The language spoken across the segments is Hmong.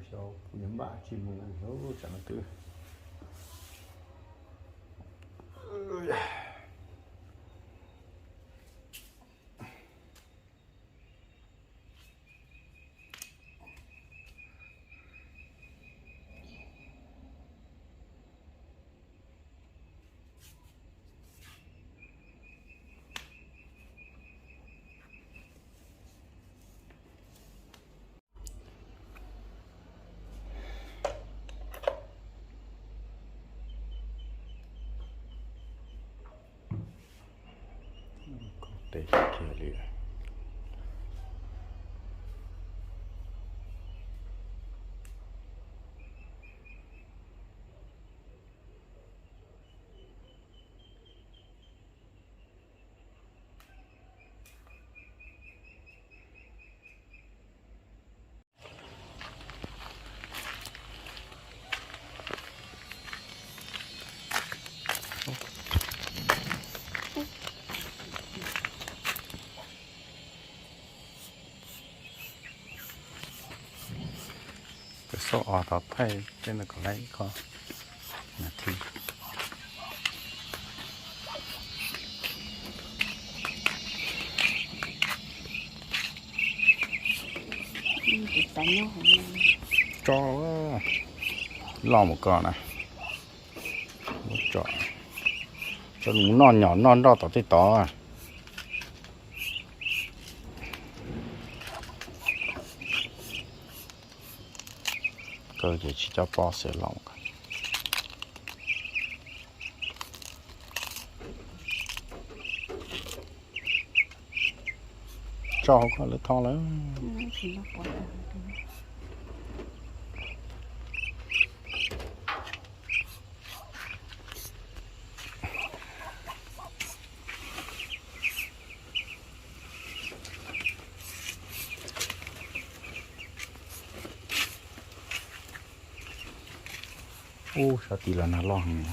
Xyov kuv yuav npaj tsis mus lub tsam no twb. Tes kiag li. Kawm xauj os, tau thaij tej no kom laib ib qho nas this. Tso loj mus ko na. Tso, tso mus noj nyom noj nroj tom tej tod. Kaw ces tsis cov pob xwb los. Tso hauv ko lawv tho lawm. Ub, sab tid los nag loj heev.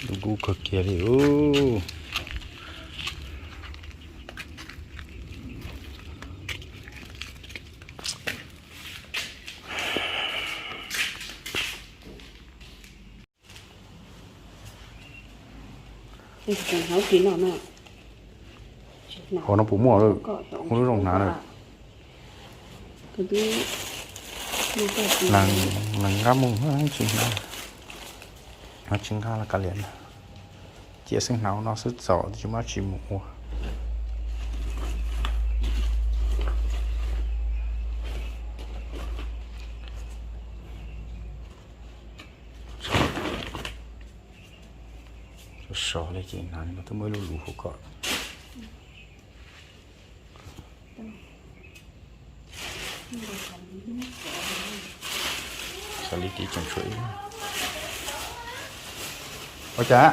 Lub kub kawg kiag li ub. Hauv no puas muaj lawm, muaj lub zoo hnav lawm. Nees nqa mus, tsis hnav, tsis nqa los kav liam, cia xeeb hnav no xwb txaus, tsis muaj dab tsi mus ua. Sov sov li ces hnav no twb muaj ib lub lus hauv ko. Xav li tib tseem tshuav ib. Ua cas?